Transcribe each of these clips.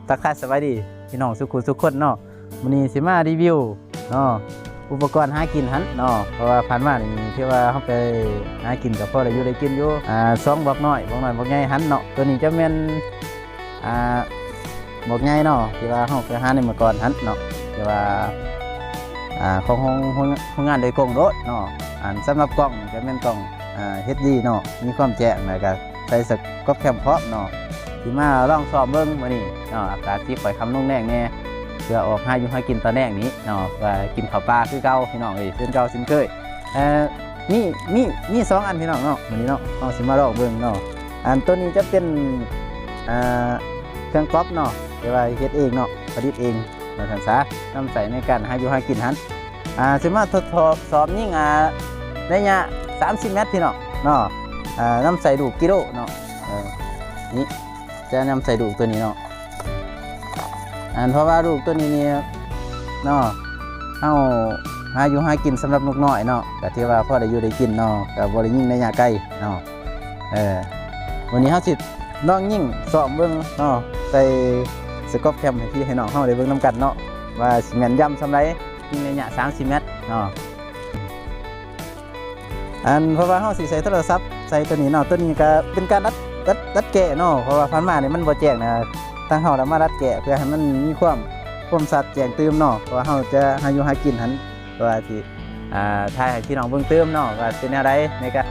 ທັກທາຍສະບາຍດີພີ່ນ້ອງສູ່ຜູ້ສູ່ຄົນເນາະ. ມື້ນີ້ຊິມາຣີວິວເນາະ ອຸປະກອນຫາກິນຫັ້ນເນາະ, ເພາະວ່າຜ່ານມານີ້ຖືວ່າເຮົາໄປຫາກິນກໍພໍໄດ້ຢູ່ໄດ້ກິນຢູ່ ອ່າ ສອງບວກນ້ອຍ ບວກນ້ອຍບວກໃຫຍ່ຫັ້ນເນາະ. ຕົວນີ້ຈະແມ່ນ ອ່າ ບວກໃຫຍ່ເນາະ ທີ່ວ່າເຮົາໄປຫາໃນມື້ກ່ອນຫັ້ນເນາະ ທີ່ວ່າ ອ່າ ຂອງໂຮງ ໂຮງ ໂຮງງານໂດຍກົງໂລດເນາະ. ອັນສຳລັບກ້ອງນີ້ກໍແມ່ນກ້ອງ ອ່າ ເອັດດີເນາະ ມີຄວາມແຈ້ງ ແລ້ວກໍໃສ່ສະກອບແຄມພ້ອມເນາະ. ຊິມາລອງຊ້ອມເບິ່ງມື້ນີ້ເນາະ ອາກາດຊິຄ່ອຍຄ່ຳລົງແນງແດ່ ເພື່ອອອກຫາຢູ່ຫາກິນຕອນແລງນີ້ເນາະ ວ່າກິນເຂົ້າປ່າຄືເກົ່າພີ່ນ້ອງເອີຍ ເຊັ່ນເກົ່າເຊັ່ນເຄີຍ. ເອີ ມີ ມີ ມີສອງອັນພີ່ນ້ອງເນາະ ມື້ນີ້ເນາະ ເຮົາຊິມາລອງເບິ່ງເນາະ. ອັນໂຕນີ້ຈະເປັນ ອ່າ ເຄື່ອງກອບເນາະ ແຕ່ວ່າເຮັດເອງເນາະ ປະດິດເອງວ່າຊັ້ນຊະ ນຳໃຊ້ໃນການຫາຢູ່ຫາກິນຫັ້ນ. ອ່າ ຊິມາທົດສອບ ສອບຍິງ ອ່າ ໄລຍະສາມສິບແມັດພີ່ນ້ອງເນາະ. ອ່າ ນຳໃຊ້ລູກກິໂລເນາະ ເອີ ນີ້ ຈະນຳໃຊ້ລູກໂຕນີ້ເນາະ. ອັນ ເພາະວ່າລູກໂຕນີ້ນີ້ເນາະ ເຮົາຫາຢູ່ຫາກິນສຳລັບນົກນ້ອຍເນາະ ກໍຖືວ່າພໍໄດ້ຢູ່ໄດ້ກິນເນາະ ກໍບໍ່ໄດ້ຍິງໄລຍະໄກເນາະ. ເອີ ມື້ນີ້ເຮົາຊິລອງຍິງຊ້ອມເບິ່ງເນາະ ໃສ່ສະກອບແຄມໃຫ້ພີ່ໃຫ້ນ້ອງເຮົາໄດ້ເບິ່ງນຳກັນເນາະ ວ່າຊິແມ່ນຢຳສ່ຳໃດ ຍິງໄລຍະສາມສິບແມັດເນາະ. ອັນ ເພາະວ່າເຮົາຊິໃຊ້ໂທລະສັບໃສ່ໂຕນີ້ເນາະ ໂຕນີ້ກໍເປັນການດັດ ດັດ ດັດແກ້ເນາະ ເພາະວ່າຜ່ານມານີ້ມັນບໍ່ແຈ້ງນະ ທາງເຮົາລະມາດັດແກ້ເພື່ອໃຫ້ມັນມີຄວາມ ຄວາມຊັດແຈ້ງຕື່ມເນາະ ເພາະວ່າເຮົາຈະຫາຢູ່ຫາກິນຫັ້ນ ເພາະວ່າຊິ ອ່າ ຖ່າຍໃຫ້ພີ່ນ້ອງເບິ່ງຕື່ມເນາະ ວ່າເປັນແນວໃດໃນການ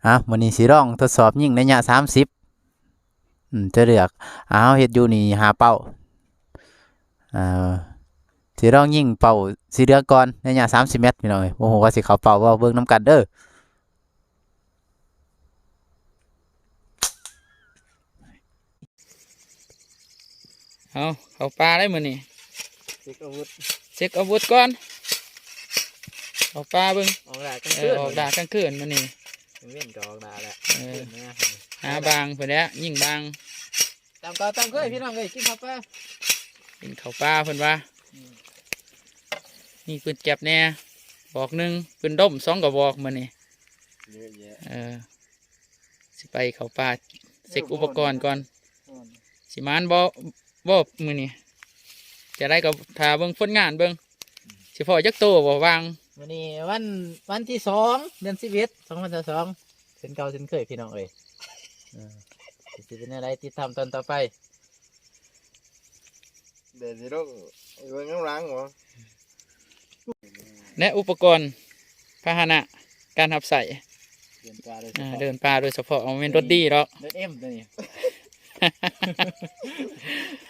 ອ່ະ ມື້ນີ້ຊິລອງທົດສອບຍິງໄລຍະສາມສິບ ອືມ ຈະເລືອກ ອ່າ ເຮົາເຮັດຢູ່ນີ້ຫ້າເປົ້າ ອ່າ ຊິລອງຍິງເປົ້າສີເຫຼືອງກ່ອນ ໄລຍະສາມສິບແມັດ ພີ່ນ້ອງເອີຍ ບໍ່ຮູ້ວ່າຊິເຂົ້າເປົ້າບໍ່ ເບິ່ງນຳກັນເດີ. ເອົາ ເຂົ້າປ່າໄດ້ມື້ນີ້ ເຊັກອາວຸດ ເຊັກອາວຸດກ່ອນ ເຂົ້າປ່າເບິ່ງ ອອກລ່າກາງຄືນ ເອີ ອອກລ່າກາງຄືນມື້ນີ້ ກາງເວັນກໍອອກລ່າແຫຼະ ເອີ ຫາບາງເພິ່ນແຫຼະ ຍິງບາງ ຕາມເກົ່າຕາມເຄີຍ ພີ່ນ້ອງເອີຍ ກິນເຂົ້າປ່າ ກິນເຂົ້າປ່າເພິ່ນວ່າ ອືມ ມີປືນແຈັບແດ່ ບອກໜຶ່ງ ປືນດົມສອງກະບອກມື້ນີ້ ເຍອະແຍະ ເອີ ຊິໄປເຂົ້າປ່າ ເຊັກອຸປະກອນກ່ອນ ຊິໝານບໍ່ ບໍ່ມື້ນີ້ ຈະໄດ້ກໍຖ້າເບິ່ງຜົນງານເບິ່ງ ຊິພໍ້ຈັກໂຕບໍ່ຫວ່າງ ມື້ນີ້ວັນ ວັນທີສອງ ເດືອນສິບເອັດ ສອງພັນຊາວສອງ ເຊັ່ນເກົ່າເຊັ່ນເຄີຍ ພີ່ນ້ອງເອີຍ ເອີ ຊິເປັນແນວໃດ ຕິດຕາມຕອນຕໍ່ໄປ. ແດດຊິລົງ ເບິ່ງຂ້າງຫຼັງບໍ່ ແລະ ອຸປະກອນພາຫະນະການຮັບໃຊ້ ເດີນປ່າໂດຍສະເພາະ ອ່າ ເດີນປ່າໂດຍສະເພາະ ເອົາແມ່ນລົດດີດອກ ລົດເອັມຕົວນີ້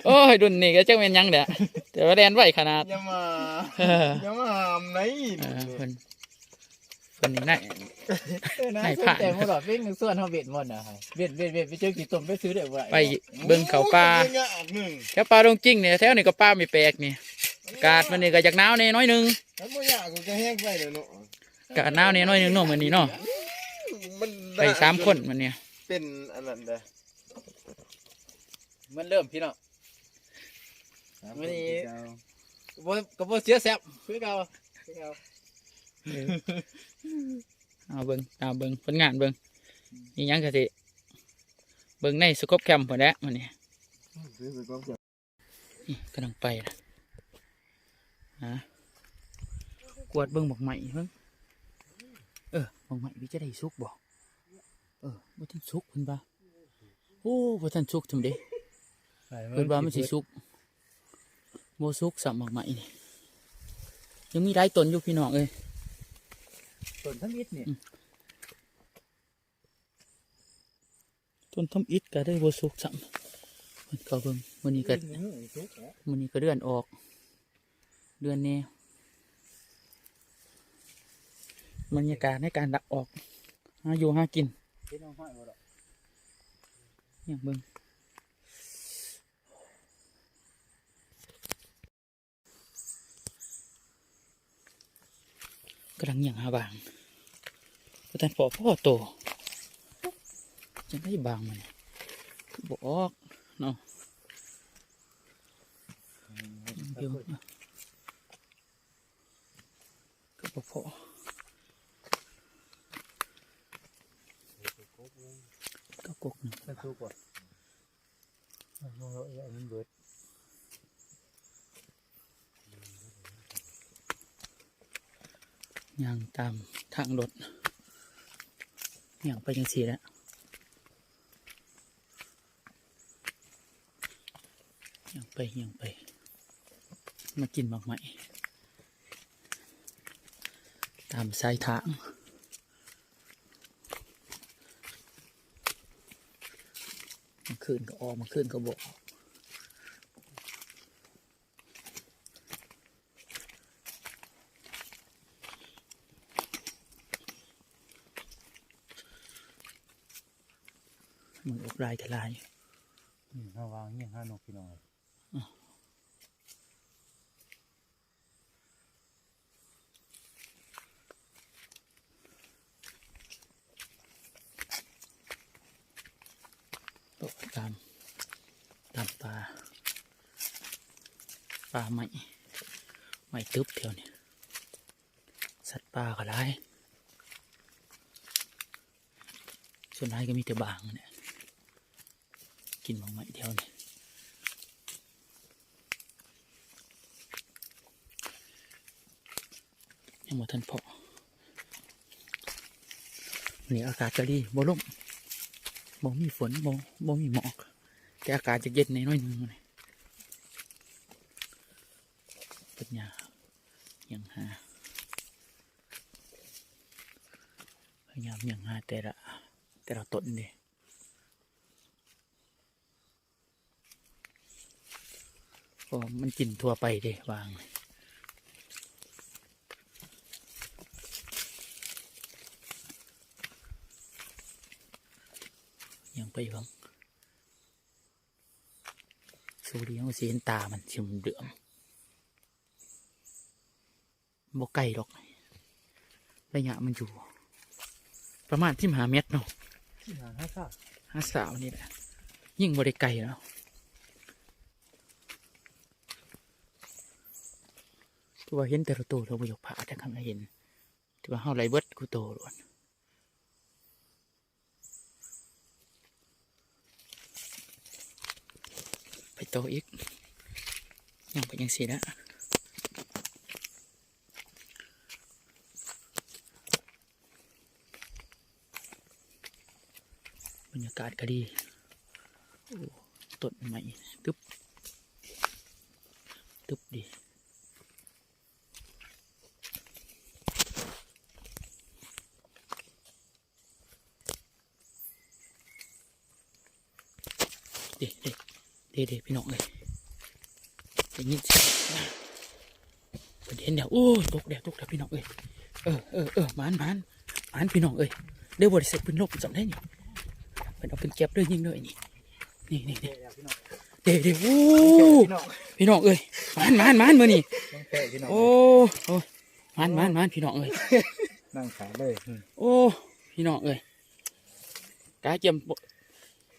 ໂອ້ຍ ລຸ້ນນີ້ກໍຈັກແມ່ນຫຍັງແຫຼະ ແຕ່ວ່າແລ່ນໄວຂະໜາດ ຢ່າມາ ເອີ ຢ່າມາຫ້າມໄດ໋ ເອີ ເພິ່ນ ເພິ່ນນີ້ນາຍ ເອີ ນາຍ ນາຍພານ ສົນໃຈບໍ່ດອກ ເປັນຊວນເຮົາເວັດໝົດນະ ເວັດ ເວັດ ເວັດ ໄປເຈີກິນຕົ້ມໄປຊື້ໄດ້ບໍ່ ໄປເບິ່ງເຂົ້າປ່າ ແຖວປ່າດົງຈິງນີ້ ແຖວນີ້ກໍປ່າໄມ່ແປກນີ້ ອາກາດມື້ນີ້ກໍຢາກໜາວແດ່ໜ້ອຍໜຶ່ງ ມັນບໍ່ຍາກ ກໍແຮງໄປແລ້ວເນາະ ອາກາດໜາວແດ່ໜ້ອຍໜຶ່ງເນາະ ມື້ນີ້ເນາະ ມັນ ໄປສາມຄົນມື້ນີ້ ເປັນອັນນັ້ນເດ້ ມັນເລີ່ມ ພີ່ນ້ອງ ມື້ນີ້ ສາມຄົນຄືເກົ່າ ກໍບໍ່ ກໍບໍ່ເສຍແຊບຄືເກົ່າ ຄືເກົ່າ ເອີ ເອົາເບິ່ງ ຕາມເບິ່ງຜົນງານເບິ່ງ ອີ່ຫຍັງກໍຊິເບິ່ງໃນສະກອບແຄມພຸ້ນແຫຼະມື້ນີ້ ອືມ ກຳລັງໄປລະ ຫາກວດເບິ່ງໝາກໄມ້ເບິ່ງ ເອີ ໝາກໄມ້ເປັນຈັ່ງໃດ ສຸກບໍ່? ເອີ ບໍ່ທັນສຸກເພິ່ນວ່າ ໂອ້ ບໍ່ທັນສຸກຊ່ຳເດ້ ເພິ່ນວ່າມັນຊິສຸກ ບໍ່ສຸກຊ້ຳໝາກໄມ້ນີ້ ຍັງມີຫຼາຍຕົ້ນຢູ່ພີ່ນ້ອງເອີຍ ຕົ້ນທຳອິດນີ້ ອືມ ຕົ້ນທຳອິດກໍໄດ້ບໍ່ສຸກຊ້ຳ ເພິ່ນກໍເບິ່ງ ມື້ນີ້ກໍ ມື້ນີ້ກໍເດືອນອອກ ເດືອນແດ່ ບັນຍາກາດໃນການລັກອອກ ຫາຢູ່ຫາກິນ ຍັງເບິ່ງ ກຳລັງຍ່າງຫາບາງ ບໍ່ທັນພໍ້ພໍ້ໂຕ ຈັ່ງໄດ້ບາງມັນຄືບໍ່ອອກເນາະ. ກໍບໍ່ພໍ້ ກໍກົກໜຶ່ງ ມັນເບິດ ຍ່າງຕາມທາງລົດ ຍ່າງໄປຈັ່ງຊີ້ແຫຼະ ຍ່າງໄປຍ່າງໄປ ມາກິນໝາກໄມ້ຕາມຊາຍທາງ. ມື້ຄືນກໍອອກ ມື້ຄືນກໍບໍ່ອອກ ມັນອອກຫຼາຍແຕ່ຫຼາຍ. ນີ້ເຮົາວ່າງຍິງຫານົກ ພີ່ນ້ອງເອີຍ. ເລາະຕາມ ຕາມປ່າ ປ່າໄມ້ ໄມ້ຕຶບແຖວນີ້ ສັດປ່າກໍຫຼາຍ ສ່ວນຫຼາຍກໍມີແຕ່ບາງແຫຼະ ກິນໝາກໄມ້ແຖວນີ້ ຍັງບໍ່ທັນພໍ້. ມື້ນີ້ອາກາດກໍດີ ບໍ່ລົມ ບໍ່ມີຝົນ ບໍ່ ບໍ່ມີໝອກ ແຕ່ອາກາດຈະເຢັນແດ່ໜ້ອຍໜຶ່ງມື້ນີ້. ປັນຍາຍັງຫາ ພະຍາຍາມຍັງຫາແຕ່ລະ ແຕ່ລະຕົ້ນເດ້ ເພາະວ່າມັນກິນທົ່ວໄປເດ້ ຫວ່າງ ຍ່າງໄປຫວັງ ສູດນີ້ເຮົາຊິເຫັນຕາມັນຊິເຫຼືອມ ບໍ່ໄກດອກ ໄລຍະມັນຢູ່ປະມານສິບຫ້າແມັດເນາະ ສິບຫ້າ ຫ້າຊາວ ຫ້າຊາວນີ້ແຫຼະ ຍິງບໍ່ໄດ້ໄກເນາະ ຄືວ່າເຫັນແຕ່ລະໂຕ ເຮົາບໍ່ຢາກພາດ ແຕ່ຄັນວ່າເຫັນ ຖືວ່າເຮົາໄດ້ເບິດຄູ່ໂຕໂລດ. ໄປຕໍ່ອີກ ຍ່າງໄປຈັ່ງຊີ້ລະ ບັນຍາກາດກໍດີ ໂອ້ ຕົ້ນໄມ້ຕຶບ ຕຶບດີ. ເດ້ ເດ້ ເດ້ ເດ້ ພີ່ນ້ອງເອີຍ ໄດ້ຍິນສຽງ ເພິ່ນເຫັນແລ້ວ ໂອ້ຍ ຕົກແລ້ວ ຕົກແລ້ວ ພີ່ນ້ອງເອີຍ ເອີ ເອີ ເອີ ໝານ ໝານ ໝານ ພີ່ນ້ອງເອີຍ ເດີ ບໍ່ໄດ້ໃສ່ປືນລົມຊ້ຳເດ້ນີ້ ເພິ່ນເອົາປືນແກັບເດີ ຍິງເດີ ນີ້ ນີ້ ນີ້ ນີ້ ເດ້ ເດ້ ໂອ້ ພີ່ນ້ອງເອີຍ ໝານ ໝານ ໝານ ມື້ນີ້ ໂອ້ ໂອ້ ໝານ ໝານ ໝານ ພີ່ນ້ອງເອີຍ ນັ່ງຂາເລີຍ ໂອ້ ພີ່ນ້ອງເອີຍ ກາຈຽມ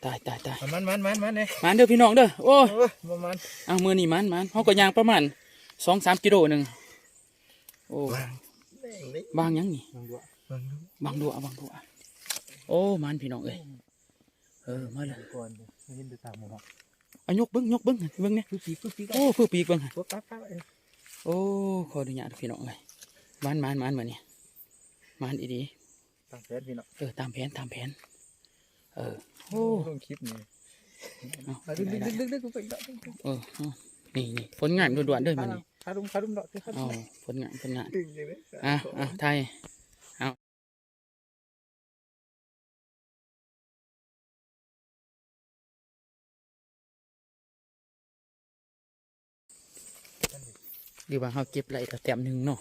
ຕາຍ ຕາຍ ຕາຍ ມານ ມານ ມານ ມານເດີ ມານເດີ ພີ່ນ້ອງເດີ ໂອ້ຍ ໂອ້ຍ ບໍ່ມານ ອ້າວ ມື້ນີ້ໝານ ໝານ ເຮົາກໍຍ່າງປະມານສອງສາມກິໂລໜຶ່ງ ໂອ້ ບາງຫຍັງນີ້ ບາງດົວະ ບາງດົວະ ບາງດົວະ ໂອ້ ໝານ ພີ່ນ້ອງເອີຍ ເອີ ມາເລີຍ ກ່ອນ ເຫັນແຕ່ຕາໝູເນາະ ເອົາຍົກເບິ່ງ ຍົກເບິ່ງ ເບິ່ງແດ່ ຟືປີກ ຟືປີກ ໂອ້ ຟືປີກເບິ່ງ ຟືກປາກ ເອີ ໂອ້ ຂໍອະນຸຍາດ ພີ່ນ້ອງເອີຍ ໝານ ໝານ ໝານ ມື້ນີ້ ໝານອີ່ຫຼີ ຕາມແຜນ ພີ່ນ້ອງ ເອີ ຕາມແຜນ ຕາມແຜນ ເອີ ໂອ້ ລົງຄລິບນີ້ ເອົາ ເອົາ ດຶກໆໆໆ ໄປອີກດອກ ເອີ ເອົາ ນີ້ໆ ຜົນງານດ່ວນໆເດີ ມື້ນີ້ ຄາລຸມ ຄາລຸມດອກ ເອົາ ຜົນງານ ຜົນງານ ດຶງເລີຍເດີ ອ່ະ ອ່ະ ຖ່າຍ ເອົາ ຫຼືວ່າເຮົາເກັບໄດ້ກໍແຕ້ມໜຶ່ງເນາະ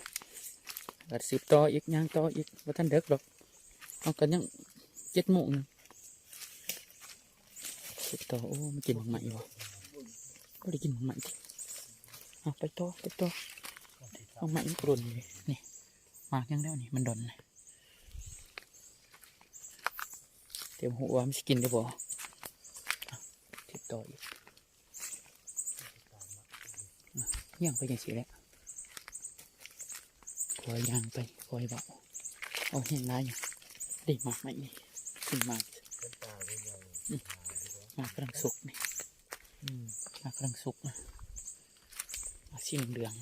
ກໍສືບຕໍ່ອີກ ຍ່າງຕໍ່ອີກ ບໍ່ທັນເດິກດອກ ເຮົາກໍຍັງເຈັດໂມງໜຶ່ງ ສືບຕໍ່ ໂອ້ ມັນກິນໝາກໄມ້ບໍ່ ບໍ່ໄດ້ກິນໝາກໄມ້ຕິ ເອົາ ໄປຕໍ່ ໄປຕໍ່ ໝາກໄມ້ມັນກໍດົນຢູ່ນີ້ ໝາກຍັງແລ້ວນີ້ ມັນດົນ ນີ້ ແຕ່ບໍ່ຮູ້ວ່າມັນຊິກິນໄດ້ບໍ່. ຕິດຕໍ່ອີກ. ຍ່າງໄປຈັ່ງຊີ້ແຫຼະ. ຄ່ອຍຍ່າງໄປ, ຄ່ອຍເວົ້າ. ເອົາແຮງຫຼາຍຢູ່. ເດ້ ໝາກໄມ້ນີ້. ຂຶ້ນມາ. ອືມ. ໝາກກຳລັງສຸກນີ້. ອືມ. ໝາກກຳລັງສຸກ. ໝາກສີເຫຼືອງ.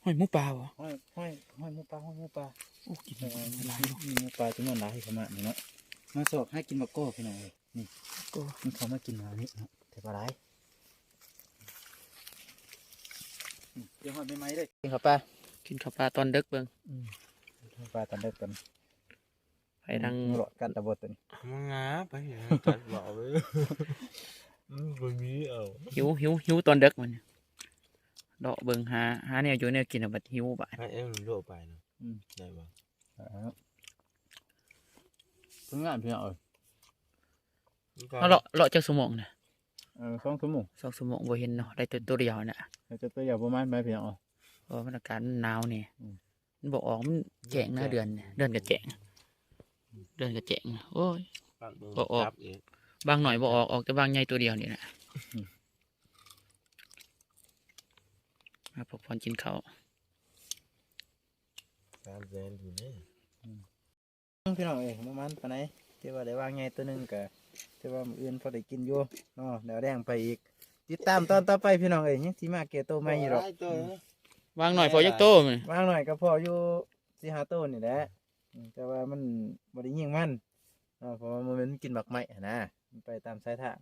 ຫ້ອຍໝູປ່າບໍ່? ຫ້ອຍ ຫ້ອຍ ຫ້ອຍໝູປ່າ, ຫ້ອຍໝູປ່າ. ໂອ້ ກິນຫຼາຍເນາະ. ມີໝູປ່າຈຳນວນຫຼາຍເຂົ້າມານີ້ເນາະ. ມາຊອກຫາກິນໝາກກໍພີ່ນ້ອງເອີຍ. ນີ້ ກໍ ມັນເຂົ້າມາກິນມານີ້ເນາະ ແຕ່ວ່າຫຼາຍ. ອືມ ດຽວຮອດໃໝ່ໆເດ້. ກິນເຂົ້າປາ ກິນເຂົ້າປາຕອນເດິກເບິ່ງ. ອືມ ເຂົ້າປາຕອນເດິກກ່ອນ. ໄປທາງ ອືມ ເລາະກັດຕະບົດຕົວນີ້. ມັນງາໄປກັດບໍ່ເອົາເວີຍ. ມັນບໍ່ມີເອົາ. ຫິວ ຫິວ ຫິວຕອນເດິກມັນ. ເລາະເບິ່ງ ຫາ ຫາແນວຢູ່ແນວກິນ ບັດຫິວບາດ. ໃຫ້ເອັມໂລະໄປນະ. ອືມ ໄດ້ບໍ່? ອ່າ ເພິ່ນງາມພີ່ນ້ອງເອີຍ. ເຮົາເລາະ ເລາະຈັກຊົ່ວໂມງນະ? ເອີ ສອງຊົ່ວໂມງ. ສອງຊົ່ວໂມງບໍ່ເຫັນເນາະ ໄດ້ແຕ່ໂຕດຽວນະ. ໄດ້ແຕ່ໂຕດຽວ ບໍ່ມານໄປພີ່ນ້ອງເອີຍ. ເພາະວ່າມັນອາກາດມັນໜາວແດ່. ອືມ ມັນບໍ່ອອກ ມັນແຈ້ງນະ ເດືອນ ເດືອນກໍແຈ້ງ ເດືອນກໍແຈ້ງ. ໂອ້ຍ ປາກເບິ່ງ ບໍ່ອອກ ຈັບອີກ. ບາງໜ້ອຍບໍ່ອອກ ອອກແຕ່ບາງໃຫຍ່ໂຕດຽວນີ້ນະ. ອືມ ມາພັກຜ່ອນກິນເຂົ້າ. ສາມແສນຢູ່ເດ້. ອືມ ພີ່ນ້ອງເອີຍ ບໍ່ມັນປານໃດ ຖືວ່າໄດ້ຫວ່າງໃຫຍ່ໂຕໜຶ່ງ ກະຖືວ່າມື້ອື່ນພໍໄດ້ກິນຢູ່ເນາະ. ແລ້ວແລງໄປອີກ ຕິດຕາມຕອນຕໍ່ໄປພີ່ນ້ອງເອີຍ. ຍັງຊິມາແກ່ໂຕໃໝ່ຢູ່ດອກ. ໂອ້ ຫຼາຍໂຕ. ອືມ ຫວ່າງໜ້ອຍພໍຈັກໂຕ? ຫວ່າງໜ້ອຍກໍພໍຢູ່ສີ່ຫ້າໂຕນີ້ແຫຼະ. ອືມ ແຕ່ວ່າມັນບໍ່ໄດ້ຍິງມັນເນາະ ເພາະວ່າມັນກິນໝາກໄມ້ຫັ້ນນະ ມັນໄປຕາມສາຍທາງ.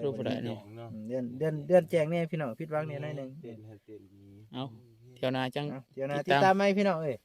ຄືບໍ່ໄດ້ເນາະ. ອືມ ເດືອນ ເດືອນ ເດືອນແຈ້ງແດ່ພີ່ນ້ອງ ຜິດຫວັງແດ່ໜ້ອຍໜຶ່ງ. ເຕັ້ນໃຫ້ເຕັ້ນນີ້. ເອົາ ອືມ ທ່ຽວໜ້າຈັ່ງ ເອົາ ທ່ຽວໜ້າຕິດຕາມໃໝ່ພີ່ນ້ອງເອີຍ.